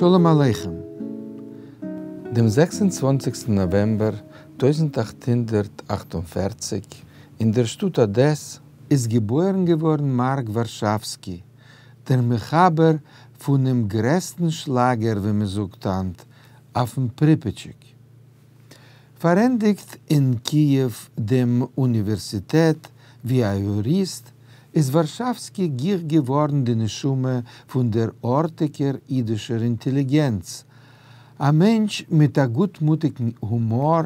שלום עליכם! דעם 26 נאוועמבער 1848 אין דער שטאט אדעס איז געבוירן געווארן מארק ווארשאווסקי, דער מחבר פונעם גרעסטן שלאגער ווי מען זאגט היינט אויפן פריפעטשיק. פארענדיגט אין קיעוו דעם אוניווערסיטעט ווי א יוריסט, איז ווארשאווסקי גיך געווארן די נשמה פון דער ארטיגער אידישער אינטעליגענץ, א מענטש מיט א גוטמוטיגן הומאר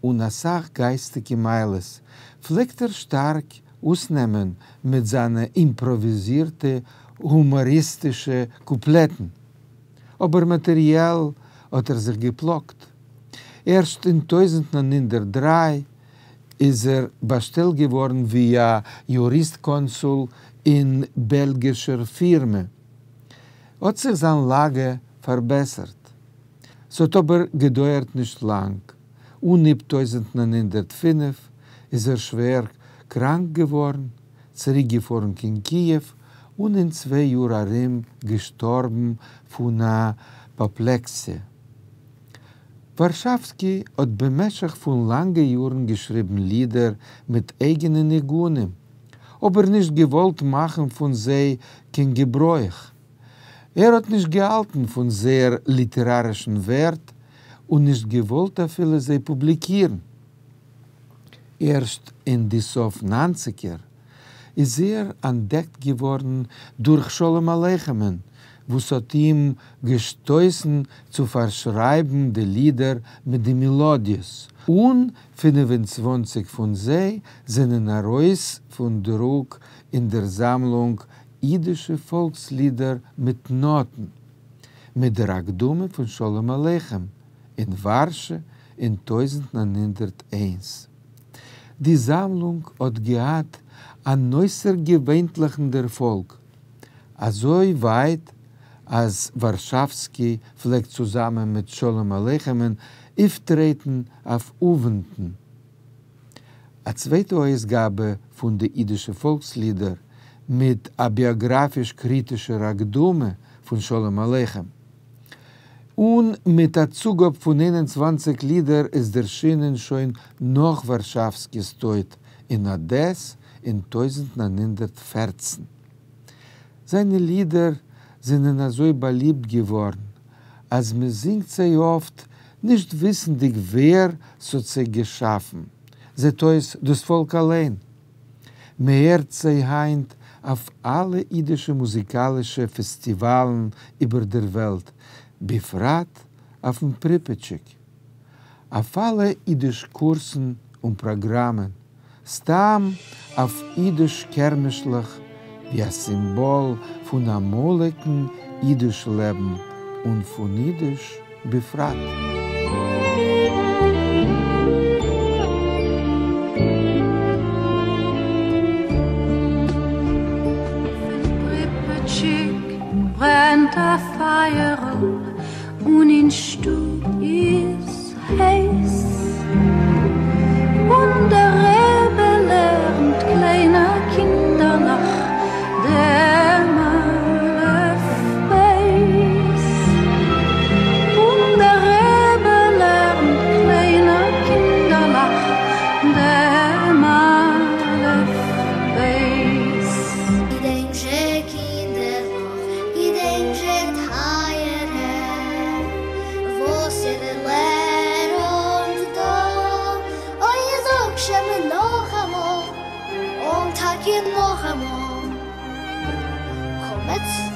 און אסאך גייסטיגע מעלות, פלעגט ער שטארק אויסנעמען מיט זיינע אימפראוויזירטע הומאריסטישע קופלעטן. אבער מאטעריעל האט ער זיך געפלאגט. ערשט אין 1903 איז ער באשטעלט געווארן ווי א יוריסט-קאנסול אין בעלגישער פירמע. האט זיך זיין לאגע פארבעסערט. ס'האט אבער געדויערט נישט לאנג. אנהייב 1905 איז ער שווער קראנק געווארן, צוריקגעפארן קיין קיעוו און אין צוויי יאר ארום געשטארבן פון אפאפלעקסיע. ווארשאווסקי האט במשך פון לאנגע יארן געשריבן לידער מיט אייגענע ניגונים, אבער נישט געוואלט מאכן פון זיי קיין געברויך. ער האט נישט געהאלטן פון זייער ליטערארישן ווערט און נישט געוואלט אפילו זיי פובליקירן. ערשט אין די סוף ניינציגער איז ער אנטדעקט געווארן דורך שלום עליכמ'ן וואס האט אים געשטויסן צו פארשרייבן די לידער מיט די מעלאדיעס, און 25 פון זיי זענען ארויס פון דרוק אין דער זאמלונג אידישע פאלקסלידער מיט נאטן, מיט דער הקדמה פון שלום עליכם אין ווארשע אין 1901. די זאמלונג האט געהאט אן אויסערגעווענליכן דערפאלג, אזוי ווייט אז ווארשאווסקי פלעגט צוזאמען מיט שלום עליכמ'ן אויפטרעטן אויף אוונטן. א צווייטע אויסגאבע פון די אידישע פאלקסלידער מיט א ביאגראפיש-קריטישער הקדמה פון שלום עליכם און מיט א צוגאב פון 21 לידער איז דערשינען שוין נאך ווארשאווסקי'ס טויט אין אדעס אין 1914. זיינע לידער זענען אזוי באליבט געווארן, אז מען זינגט זיי אפט נישט וויסנדיג ווער ס'האט זיי געשאפן, זעט אויס דאס פאלק אליין. מען הערט זיי היינט אויף אלע אידישע מוזיקאלישע פעסטיוואלן איבער דער וועלט, בפרט אויפן פריפעטשיק, אויף אלע אידיש קורסן און פראגראמען, סתם אויף אידיש קערמעשלעך ווי א סימבאל פון אמאליגן אידיש לעבן און פון אידיש בפרט. פריפעטשיק ברענט א פייערל און אין שטוב איז הייס, און דער רבי לערנט קליינע קינדערלעך דעם אלף בית, און דער רבי לערנט קליינע קינדערלעך דעם אלף בית. געדענק זשע קינדערלעך, געדענק זשע טייערע, וואס איר לערנט דא, אוי זאג זשע מיר נאכאמאל, און טאקע נאכאמאל, קמץ.